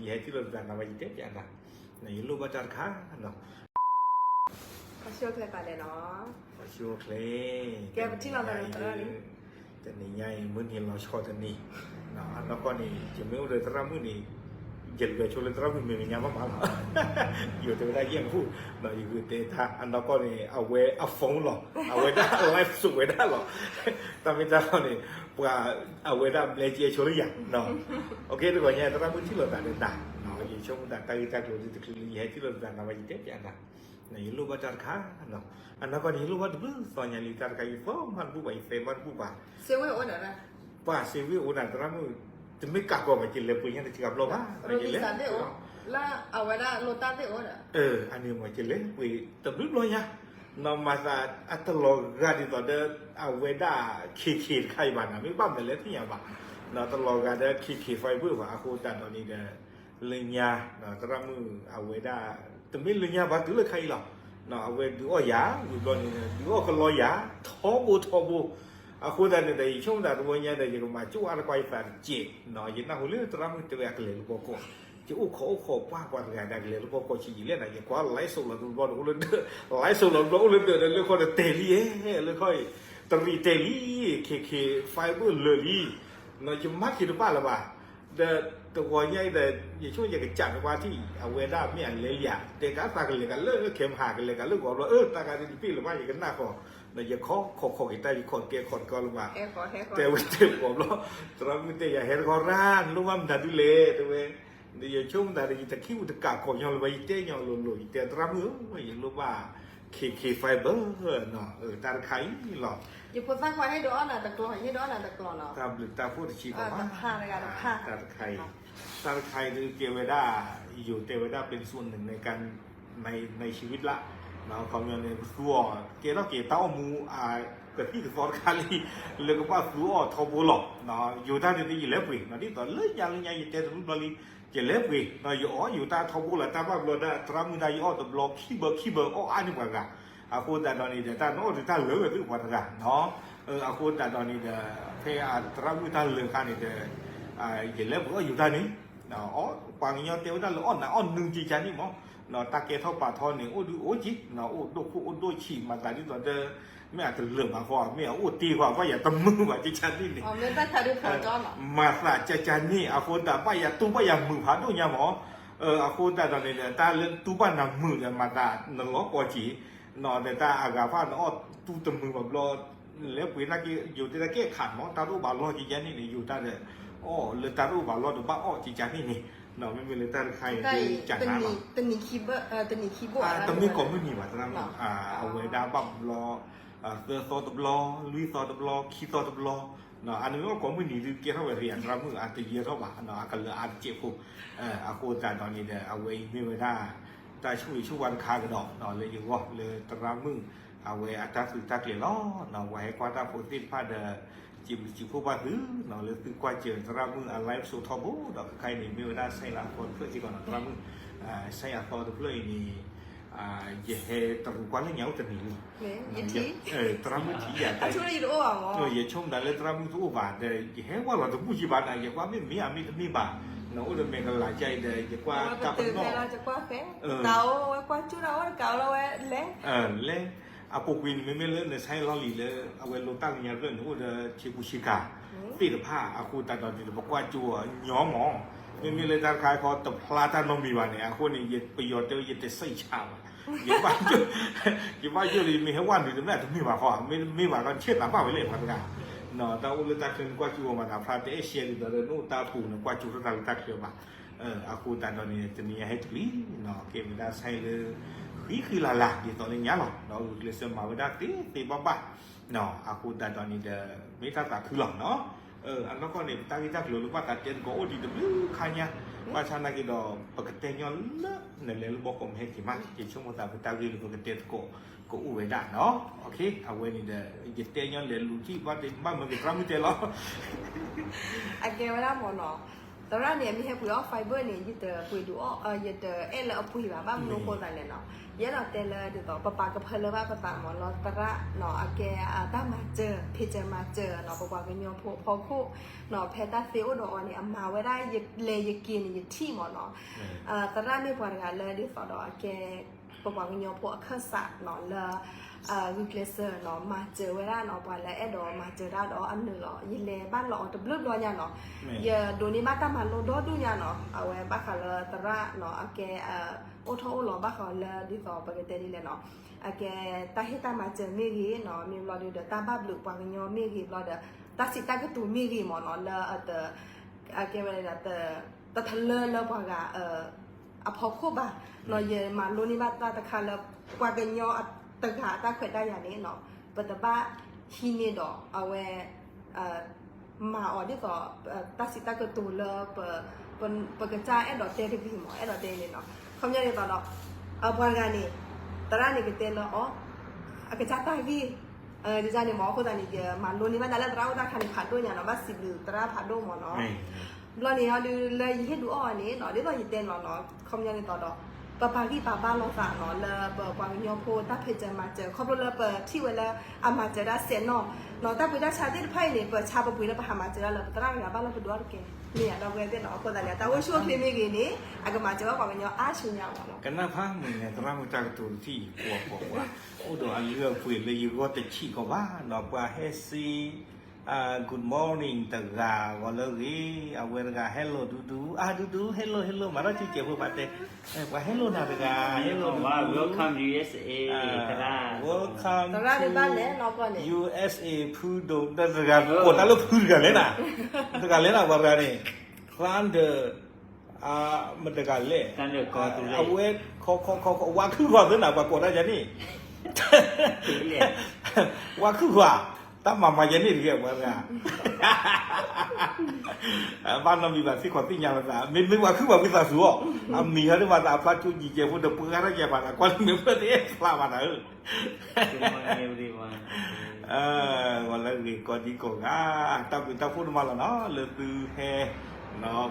ယဟဲထံၣ်လိာ်သးနၤဝဲ ယတဲပျးနၤ, ယလိၣ်ဘၣ်တၢ်တခါနီၤ, ပှၤဆှၢကျဲပာ်လဲၣ်နီၤ, ပှၤဆှၢကျဲ, ကဲပထံၣ်လိာ်သးလီၤ, တနံၤညါအံၤ မုၢ်နံၤလီၤဆီတနံၤ, အနီၢ်ကီၢ်န့ၣ် ယမ့ၢ်အိၣ်ဒီးသရၣ်မုၣ်န့ၣ် ယလဲၤဆိလၢသရၣ်မုၣ်မဲာ်ညါဘၣ်မးလီၤ, ယိၤတဲဝဲဒၣ်ယဲၢ်မူ, ယဂုာ်တဲတၢ် အနီၢ်ကီၢ်န့ၣ် အဝဲအ phone လီၤ, အဝဲဒၣ် live ဆိဝဲဒၣ်လီၤ, တၢ်မ့ၢ်တၢ်တီန့ၣ် ပှၤ အဝဲဒၣ်ဘျဲကဲဆိလၢယၤ, တဂီၤညါ သရၣ်မုၣ်ထံၣ်လိာ်သးဒီးနၤ, ယဆိကမိၣ်သးတၢ်ဂ့ၢ်တၢ်ကျိၤဒ်တချုးလၢယဟဲထံၣ်လိာ်သးနၤဝဲ ယတဲပျးနၤ, ယလိၣ်ဘၣ်တၢ်တခါ, အနီၢ်ကီၢ်န့ၣ် ယလိၣ်ဘၣ်တဘျုးသီညါလံ တၢ်တခါ ယသီမးတဘူၣ်ဘၣ် ယသဲမးတဘူၣ်ဘၣ်, ပှၤစ့ဝ့ၣ်အိၣ်နၤ သရၣ်မုၣ်, တမ့ၢ်ကးကီးဘၣ် ယလဲၤပှ့ၤညါတစှၤဘျီဘၣ်, လၢအဝဲဒၣ်လိၣ်တၢ်သ့ၣ်အိၣ်ဒီး, အန့ၣ်မ့ၢ် ယလဲၤပှ့ၤတဘျုးဘျီညါ, နီၢ်မၤသးအတလီၤဂာ်ဒ်သိးဒီး အဝဲဒၣ် KK တခါအံၤဘၣ် နမ့ၢ်ဘၣ်မနုၤလဲၣ်သ့ၣ်ညါဘၣ်, တလီၤဂာ်ဒီး KK Fiber ဘၣ် အဃိသတးဒီးန့ၣ်ဒီး လၢညါ သရၣ်မုၣ်အဝဲဒၣ် တမ့ၢ်လၢညါဘၣ် တုၤလၢခါအံၤလီၤ, အဝဲဒုးအီၣ်ယၤ ဝံၤဘျီန့ၣ် ဒုးအီၣ်ကလီယၤ ထီဘိထီဘိ, အဃိသတးန့ၣ်ဒီး ယဆိကမိၣ်သးတဝီညါဒီး ယကမၤကၠိအါတကွၢ်ယသးတကဲး, ယနၢ်ဟူလၢသရၣ်မုၣ်တဲဝဲအကလဲၤလၢဘီကီၢ်, ယအိၣ်ခိးအိၣ်ခိးပှၢ်ပှၤတဂၤဒီး ကလဲၤလၢဘီကီၢ်ဆံးယံာ်လဲၣ်န့ၣ် ယကွၢ် live ဆိးလီၤတဘျီန့ၣ် အိၣ်လၢဒၢး, live ဆိးလီၤတဘျီအိၣ်လၢဒၢးဒီး လၢခီဒီးတဲာ်လံ, လၢခီအံၤ တရံးတဲာ်လံ, KK Fiber လၢာ်လံ, ယမၤက့ၤတဘၣ်လၢၤဘၣ်, ဒီးတဂီၤညါအံၤဒီး ယဆိကမိၣ်ယကစးတကွၢ်ထံၣ် အဝဲဒၣ်မ့ၢ်အလဲၤလံဧါ, တဲကးသးကလဲၤကးလၢ ခဲမဟါ ကလဲၤကးလၢဂီၤဘျီ အၢ တၢ်ဂၤဒ်တပ့ၢ်လၢၤဘၣ် ယကနၣ်ဃီ, ဒီးယခိးခိးခိးက့ၤတၢ် ယခိးကဲခိးတကီလၢၤဘၣ်, တဲဝဲတဲဂီၤဘျီ, သရၣ်မုၣ်တဲယၤ ဟဲတဂီၤရၣ် နလိၣ်ဘၣ်မတၤဒုလဲၣ် တဲဝဲ, ဒီးယဆိကမိၣ်သးဒီး ယတခံဘူးတကးကိးညီလၢၤဘၣ် ယတဲညီလိၤလိၤ ယတဲသရၣ်မုၣ်ဧၢ ယလိၣ်ဘၣ် KK Fiber နီၤ, တၢ်တခါအံၤလီၤ, ယဖိသၣ်ခွါဟ့ၣ်ဒုးအီၣ်နၤတကျီ, ဟ့ၣ်ဒုးအီၣ်နၤတကျီနီၤ, တၢ်ဘျုးတၢ်ဖှိၣ်တဆံဃီမး, တၢ်တခါအံၤ, တၢ်တခါအံၤဒုးကဲဝဲဒၣ်, ယိၤတဲဝဲဒၣ် เป็นส่วนหนึ่งในการ ในชีวิต လၢ ခီပညီန့ၣ် ပသူအီၤ ကဲထီၣ်က့ၤတၢ်အိၣ်မူအကသံၣ်ကသီတခါလံ, လၢကဘၣ်သူအီၤထီဘိလီၤ, ယိၤတၢ်န့ၣ် ယလဲၤပှ့ၤ ဒ်သိးလၢညါလၢညါ ယတဲတဘျုးဘျီလံ, ယလဲၤပှ့ၤ ယအီၣ်ယိၤတၢ်ထီဘိလီၤ တၢ်ဘၣ်ဘျီဒၣ် သရၣ်မုၣ်တၢ် ယအီၣ်တဘျီခံဘၢခံဘၢ အီၣ်အါန့ၢ်ပှၤဂၤ, အဃိသတးဒီးန့ၣ်ဒီး တၢ်နအီၣ်ဒုးတၢ်လၢာ်ဝဲသုပှၤတဂၤ, အဃိသတးဒီးန့ၣ်ဒီး ဖဲအသရၣ်မုၣ်တၢ်လၢာ်အခါန့ၣ်ဒီး ယလဲၤပှ့ၤအီၣ်ယိၤတၢ်န့ၣ် ပှၤကညီတဲဝဲဒၣ်လၢအီၣ်နးအီၣ်နုာ်ကကါန့ၣ်မး, တၢ်ကဲထီၣ်ပာ်ထီန့ၣ် အိၣ်ဒုးအိၣ်က့ၤ အိၣ်ဒိၣ်ခိၣ်အိၣ်ဒိၣ်ဆံး မၤသးဒ်သိးဒီး မ့ၢ်အတလၢာ်ဘၣ်ဃီ မ့ၢ်အအိၣ်တ့ၢ်ဃီ ဘၣ်ယၤတမုာ်ဘၣ်ကကါန့ၣ်န့ၣ်, မၤသးကကါန့ၣ် အဃိသတး ဘၣ်ယၤတူၢ်ဘၣ်ယၤမုာ်ဖးဒိၣ်ညါမး, အဃိသတးဒီးန့ၣ်ဒီး တၢ်လၢတူၢ်ဘၣ်နၤမုာ်ဒီး မၤသးနလီၤကီက့ၤ ဒီးတၢ်အဂၤဖၣ်နအီၣ်တူၢ်တမုာ်ဘၣ်ဘျီ လဲၤပှ့ၤနာ်က့ ယိၤတဲတၢ်ကဲခးမး တၢ်တအိၣ်ဘၣ်လီၢ်ကကါန့ၣ်န့ၣ် ယိၤတၢ်ဒီး အီၣ်လၢတၢ်တအိၣ်ဘၣ်လီၢ်ဒီးဘၣ်အီၣ်ကကါန့ၣ်န့ၣ်, မ့မ့ၢ်လၢတၢ်တခါအံၤ ကနၤလီၤ တနံၤခံဘိ တမ့ၢ်ကိးမုၢ်နံၤဘၣ် သရၣ်မုၣ်, အဝဲဒၣ်ဘၣ်ဘျီ သၢသီတဘျီ လွံၢ်သီတဘျီ ခံသီတဘျီ, အန့ၣ်မ့ၢ်ကိးမုၢ်နံၤဒုးကဲထီၣ်ဝဲဖဲယၤ သရၣ်မုၣ် အတယၢထီၣ်ဘၣ် အကလၢာ်အါတစဲးဖိ, အဃိသတးဒီးန့ၣ်ဒီး အဝဲအံၤမ့ၢ်ဝဲဒၣ် တၢ်ဆိၣ်ဂ့ၤဆိၣ်ဝါတခါကဒီး လၢယဂီၢ် လၢသရၣ်မုၣ် အဝဲအတၢ်သုးတၢ်ကျဲၤလီၤ. ပှၤဟဲကွၢ်တၢ်ဖိသ့ၣ်တဖၣ်ဒီး စံးဘျုးစံးဖှိၣ်ဘၣ်သု လၢသုကွၢ်စၢၤသရၣ်မုၣ်အ live ဆိးထီဘိ ဒီးခဲခါအံၤန့ၣ် မ့ၢ်ဝဲဒၣ် ဆဲးလၢအသီတဖျၢၣ်စ့ၢ်ကီးနီၤ သရၣ်မုၣ်, ဆဲးအသီတဖျၢၣ်အံၤန့ၣ် ယဟဲတရူးကွၢ်လၢညါအိၣ်တနံၤလံ, သရၣ်မုၣ်ထံၣ်ယၤ ယဆိကမိၣ်ဒၣ်လၢသရၣ်မုၣ်တအိၣ်ဘၣ်ဒီး ယဟဲဝဲလီၤတဘူၣ်ယံဘၣ်ဒီး ယကွၢ်မ့ၢ်မ့ၢ်အမ့ၢ်တမ့ၢ်ဘၣ်, နအိၣ်ဒီးမဲာ်ကလၤကါအံၤဒီး ယကွၢ်တၢ်ပနီၣ် လဲၤ အပူၤကွံာ်န့ၣ် မ့မ့ၢ်လၢနဆဲးလီၤလံလၢ အဝဲလိာ်တၢ်လၢညါတဖျၢၣ်န့ၣ် အိၣ်ဒီးဆံးပူၤဆံးကၤသ့ၣ်တဖၣ် အဃိသတးဒီးန့ၣ် ပကွၢ်ကၠိအီၤညီမး, မ့မ့ၢ်လၢတၢ်တခါဃီတဖျါတၢ်နီတမံၤဘၣ်န့ၣ် အဃိန့ၣ် ပယီၤတဲဝဲ ယတစိတ်ချပါဘူး, ယဘၣ်ယိၣ်လၢယမ့ၢ်ဟဲဝဲနုာ်တမ့ၢ်တမ့ၢ်ဘၣ်ဃီ မ့တမ့ၢ်ဘၣ်ဃီ ဆ့ၣ်သးဘၣ်ဝဲလဲၣ်ပှၤတဂၤ, တၢ်အိၣ်လၢတၢ်ချၢန့ၣ် ကွၢ်ကၠိအီၤမၤသးဖျါတအဲၣ်ရှဲဒ်သိးဒီး နအိၣ်တၢ်ပူၤန့ၣ် ကွၢ်ကၠိထီၣ်တၢ်လၢတၢ်ချၢဘၣ် အဃိသတးဒီးန့ၣ် တနံၤအံၤဟဲတုၤလံ, ကဲဝဲဒၣ်ဆဲးလၢ ဃံဃံလၤလၤဒ်သိးလၢညါလီၤ, ဒီးဂုာ်ကျဲးစၢးမၤဝဲဒၣ်သ့သ့ဘၣ်ဘၣ်, အဃိသတးဒီးန့ၣ်ဒီး မ့ၢ်တၢ်သးခုလီၤနီၤ, အနီၢ်ကီၢ်န့ၣ် ပတၢ်ဂ့ၢ်တၢ်ကျိၤလၢဘၣ်သးတဲသကိးအိၣ်ဒံးတဘျုးခါညါ, ဘၣ်ဆၣ်နာ်က့ဒီး ပကတဲညီလၢ နလဲၤလၢဘီကီးမ့ၢ်ဟဲက့ၤမး ယဆိကမိၣ်သးပတၢ်ဂ့ၢ်လၢပကတဲသကိး ကအိၣ်ဝဲဒၣ်နီၤ, အဝဲန့ၣ်ဒီး ယတဲညီလဲၤလူၤထံၣ်ဘၣ် ဘၣ်မၢက့ၤသရၣ်မုၣ်တဲလီၤ အကဲဝဲဒၣ်မ့ၢ်နီၤ, သရၣ်န့ၣ် အမ့ၢ်ဟဲပှ့ၤအီၣ် fiber န့ၣ် ယတပှ့ၤဒုးအီၣ်, ယတအဲၣ်လၢအပှ့ၤဘၣ်, ဘၣ်မနုၤအဃိသတးလဲၣ်နီၤ, ယအဲၣ်ဒိးတဲလၢဒ်သိး ပပာ်ကဖၢလၢဘၣ်ပသးမ့ၢ်နီၤ သရၣ်နီၤ အကဲတၢ်မၤစၢၤ ဖံးစၢၤမၤစၢၤနီၤ ပပှၤကညီဖိအဖီခိၣ်နီၤ ဖဲတၢ်သ့အိၣ်ဒီးအီၤန့ၣ် အမၤဝဲဒၣ် ယလဲၤယက့ၤန့ၣ် ယထံၣ်မ့ၢ်နီၤ, သရၣ်မ့ၢ်ပှၤတဂၤလၢဒ်သိးဒီးအကဲ ပပှၤကညီဖိအခၢၣ်စးနီၤ လၢ ဂုာ်ကျဲးစၢးနီၤ မၤစၢၤဝဲဒၣ်နီၤ ပှၤလၢအဲၣ်ဒိးမၤစၢၤတၢ်ဒီးအနုာ်လီၤ. ယလဲၤဘၣ်လီၤအီၤတဘျုးဘျီညါနီၤ, ယဒိးန့ၢ်ဘၣ်တၢ်မၤလိဒီဒူၣ်ညါနီၤ, အဝဲဘၣ်ဃးလၢသရၣ်နီၤ အကဲ အိၣ်ထီၣ်အိၣ်လီၤဘၣ်ဃးလၢဒ်သိးပကတဲဒ်လဲၣ်နီၤ, အကဲတၢ်ဟ့ၣ်တၢ်မၤစၢၤမ့ၢ်ဂ့ၤနီၤ, မ့ၢ်ဘျီဒီးတၢ်ဘၣ်ဘျုးပှၤကညီမ့ၢ်ဂ့ၤဘျီဒီး တၢ်စံးတၢ်ကတိၤမ့ၢ်ဂ့ၤမ့ၢ်နီၤ လၢအတ အကဲဝဲဒၣ် တထလၢလၢပှၤဂၤ အဖီခိၣ်ဘၣ်နီၤ, ယမၤလိန့ၢ်ဘၣ်တၢ်တခါလၢ ပှၤကညီတဂၤအတၢ်ခွဲးတၢ်ယာ်န့ၣ်နီၤ, ပတဘၣ်ဟံးန့ၢ်ဒီးအဝဲ မၤအီၤဒ်သိး တၢ်စံးတၢ်ကတိၤလၢ ပကစၢ်အဲၣ်ဒိးတဲတဂ့ၤမ့ၢ် အဲၣ်ဒိးတဲန့ၣ်နီၤ, ခီပညီဒ်သိးဒီး ပှၤတဂၤန့ၣ် သရၣ်န့ၣ်ကတဲလၢအီၤ အကစၢ်တၢ်ဂ့ၢ် ဒ်န့ၣ်မ့ၢ် အဃိသတးန့ၣ် ယမၤလိန့ၢ်ဘၣ်တၢ်လၢသရၣ်အိၣ်တၢ်ခါန့ၣ်ဖးဒိၣ်ညါနီၤ, ဘၣ်စံးဘျုးသရၣ်ဖးဒိၣ်မ့ၢ်နီၤ. ဘျီန့ၣ်ဟီဒုးလၢယဟ့ၣ်ဒုးအီၣ်အီၤန့ၣ်နီၤ, ဒ်သိးယတဲနီၤနီၤ, ခီပညီဒ်သိးဒီး ပပာ်ဂံၢ်ပာ်ဘါလိာ်သးနီၤ လၢပပှၤကညီဖိတၢ်ဖံးစၢၤမၤစၢၤ ခီဖျိလၢပထံၣ်ဝဲလၢအမၤစၢၤတၢ်စဲးနီၣ်နီၤ, တၢ်ပှ့ၤတၢ်ဆါသ့ၣ်တဖၣ်အံၤန့ၣ် ပဆါပပှ့ၤလၢပဟးမၤစၢၤတၢ်လၢပသရၣ်တဂၤဘၣ်လၢပဒုးအီၣ်တကဲ, မ့ၢ်ယၤဒီပုၢ်ဝဲၢ်သ့ၣ်နီၤ, အဃိသတးန့ၣ် တၢ်အိၣ်ဆူၣ်အိၣ်ချ့မ့ၢ်ဂ့ၤန့ၣ် အကမၤစၢၤဘၣ်ပှၤကညီအါဆူညါမ့ၢ်နီၤ. ကနၣ်ဖးမုၢ်န့ၣ် သရၣ်မုၣ်တၢ်ကတိၤတထံၣ်အံၤ ကွၢ်ကွၢ်ကွၢ်, အိၣ်ဒီးအလုၢ်အပှ့ၤလၢယဂီၢ်တဆံးကီးဘၣ်နီၤ, ပှၤဟဲစ့ good morning တဂၤဂီၤလၢဂ့ၤ, အဝဲတဂၤ hello ဒူဒူ, အါ ဒူဒူ hello hello မၤထီၣ်စုစဲးဖိဘၣ်တဲ, ပှၤ hello နၤတဂၤ hello ဒူဒူ, welcome USA, welcome to USA ဖုဒိၣ်, တဂၤကိးတၢ်လၢဖုတဂၤလဲၣ်နၤ, တဂၤလဲၣ်နၤ ပှၤတဂၤန့ၣ်, Thunder မတဂၤလဲၣ်, အဝဲ ခီခီခီခီ ဝါခုၣ်ဃီၤသ့နၤ ပှၤကိးတၢ်ယၤန့ၣ်, ဝါခုၣ်ဃီၤ, တၢ်မၤမၤယဲန့ၣ်တဂ့ၤ ပှၤတဂၤ ဘၣ်နီတမံၤဘၣ် သ့ၣ်ခီသ့ၣ်ညါလိာ်သး, မ့မ့ၢ်ပှၤခုၣ်ပှၤဝံသးစူၤအီၤ, အမံၤဟဲဒ်ပှၤသးအဖျါကၠိယံာ်ကဲဖိဒီး ပှၤဂၤတၢ်ယဲၢ်ဖးနၤ ကွၢ်လၢမ့ၢ်ဖျၢၣ်သ့ၣ်ဖျါဘၣ်နၤဧၢ, ဂီၤလၢဂ့ၤကိးဒံကိးဂၤ, တၢ်ဘျုးတၢ်ဖှိၣ်တမံၤလီၤနီၤ လၢသုဟဲ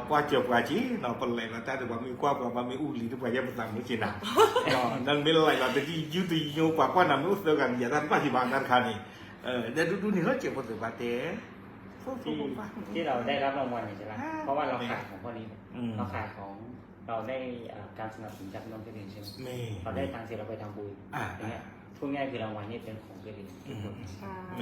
ကွၢ်စၢၤပှၤက့ၤနီၤ, ပလဲၤလီၤတၢ်ဒီး ပှၤမ့ၢ်ကွၢ်ပှၤ ပှၤမ့ၢ်အူလံၤဒီး ပှၤယဲၢ်ပသးမုာ်က့ၤနၤ, နမ့ၢ်လဲၤလီၤတဒ်ယုၢ်တယိ ပှၤကွၢ်နၤမ့ၢ်အိၣ်သၢဂၤန့ၣ် ယၤတၢ်တဘၣ်က့ၤဘၣ်တၢ်တခါန့ၣ်, ဒီးဒူဒူန့ၣ်လီၤ စဲးဖိသ့ၣ်တဖၣ်တဲ ที่ที่เราได้รับรางวัลเนี่ยใช่ไหม เพราะว่าเราขายของพวกนี้ เราขายของ เราได้เอ่อการสนับสนุนจากพี่น้องเกษตรใช่ไหม เราได้ตังค์เสร็จเราไปทำบุญอย่างเงี้ยพูดง่ายคือรางวัลนี่เป็นของเกษตรทุกคน ပ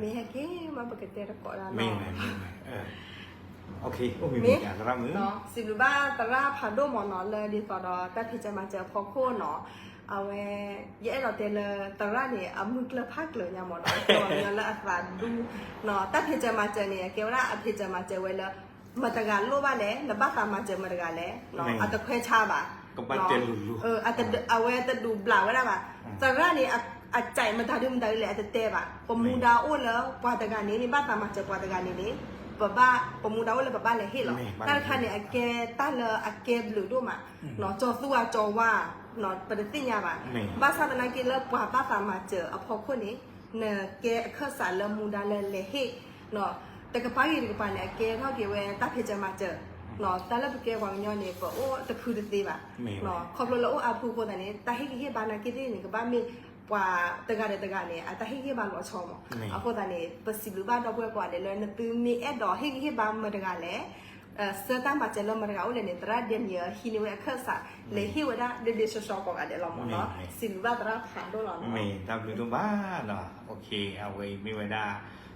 မ့ၢ်ဟဲက့ၤမ့ၢ်ပကတဲတကိးဒၣ်နီၤ, မ့ၢ် စံးဘျုးဘၣ်သရၣ်ဖးဒိၣ်မ့ၢ်နီၤ လၢဒ်သိးဒီးတၢ်ဖံးစၢၤမၤစၢၤအဖီခိၣ်နီၤ, အဝဲ ယအဲၣ်ဒိးတဲလၢသရၣ်န့ၣ် အမုၢ်ကျၢၢ်ဖးကျၢၤညါမ့ၢ်နီၤ, ကဲဝဲလၢအသးဒူနီၤ, တၢ်ဖံးစၢၤမၤစၢၤန့ၣ် အကဲဝဲဒၣ်အဖံးစၢၤမၤစၢၤဝဲလၢ မတၤတဂၤလိၣ်ဘၣ်လဲၣ် နဘၣ်သးမၤစၢၤမတၤတဂၤလဲၣ်, အတခွဲးဆါဘၣ်, အဝဲတဒုးဘျးဝဲဒၣ်ဘၣ်, သရၣ်န့ၣ် အကြိုက်မတၤဒုမတၤဒုလဲၣ် အတတဲဘၣ်, ပမူဒါအိၣ်လၢပှၤတဂၤန့ၣ် မ့ၢ်ဘၣ်သးမၤစၢၤပှၤတဂၤန့ၣ်န့ၣ်, ပဘၣ် ပမူဒါအိၣ်လၢပဘၣ်လဲၤဟ့ၣ်လီၤ, တၢ်တခါန့ၣ် အကဲတၢ်လၢအကဲဘျုးဒိၣ်မး, ကၠီၤသူအကၠီၤဝါ, ပတသ့ၣ်ညါဘၣ်, ဘၣ်ဆၣ်သနာ်က့လၢပှၤဘၣ်သးမၤစၢၤအဖီခိၣ်န့ၣ် နကဲအခၢၣ်စးလၢမူဒါလၢလဲၤဟ့ၣ်, တကပၤဂ့ၤတကပၤန့ၣ် အကဲထီၣ်က့ၤဝဲတၢ်ဖံးစၢၤမၤစၢၤ, တၢ်လၢပကဲပှၤကညီန့ၣ် ပအိၣ်တဖုတသ့ဘၣ်, ခီဖျိလၢအိၣ်အါဖုအဃိသတးန့ၣ် တၢ်ဟ့ၣ်ဂံၢ်ဟ့ၣ်ဘါနာ်က့သ့ၣ်န့ၣ် ကဘၣ်မ့ၢ်ပှၤတဂၤဒီးတဂၤန့ၣ် အတၢ်ဟ့ၣ်ဂံၢ်ဟ့ၣ်ဘါလီၤဆီမး, အဃိသတးန့ၣ် ပစံးဘျုးဘၣ်ဒီပုၢ်ဝဲၢ်ကိးဂၤဒဲးလၢ နသုမ့ၢ်အဲၣ်ဒိးဟ့ၣ်ဂံၢ်ဟ့ၣ်ဘါမတၤတဂၤလဲၣ် ဆၢတၢ်မၤစၢၤလၢမတၤတဂၤအိၣ်လဲၣ်န့ၣ် သရၣ်ဒဲနံၤဧၢ ဟံးန့ၢ်ဝဲအခၢၣ်စး လဲၤဟ့ၣ်ဝဲဒၣ်ဒ်ဒ်ဆှီဆှီကိးဂၤဒဲးလီၤမ့ၢ်နီၤ, စံးဘျုးဘၣ်သရၣ်ဖးဒိၣ်လီၤနီၤ, မ့ၢ်တၢ်ဘျုးဒိၣ်မးနီၤ, အဝဲအံၤမ့ၢ်ဝဲဒၣ်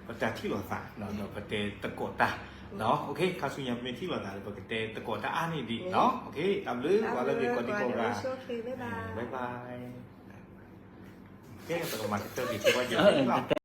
ပတၢ်ထံၣ်လိာ်သး ဒီးပတဲသကိးတၢ်, ခါဆူညါပမ့ၢ်ထံၣ်လိာ်သးဒီး ပကတဲသကိးတၢ်အါန့ၢ်ဒံး, တၢ်ဘျုးကိးဂၤဒဲးကိးဒံကိးဂၤ, ကဲ ပကမၤကတၢၢ်က့ၤက့ၤဝဲက့ၤ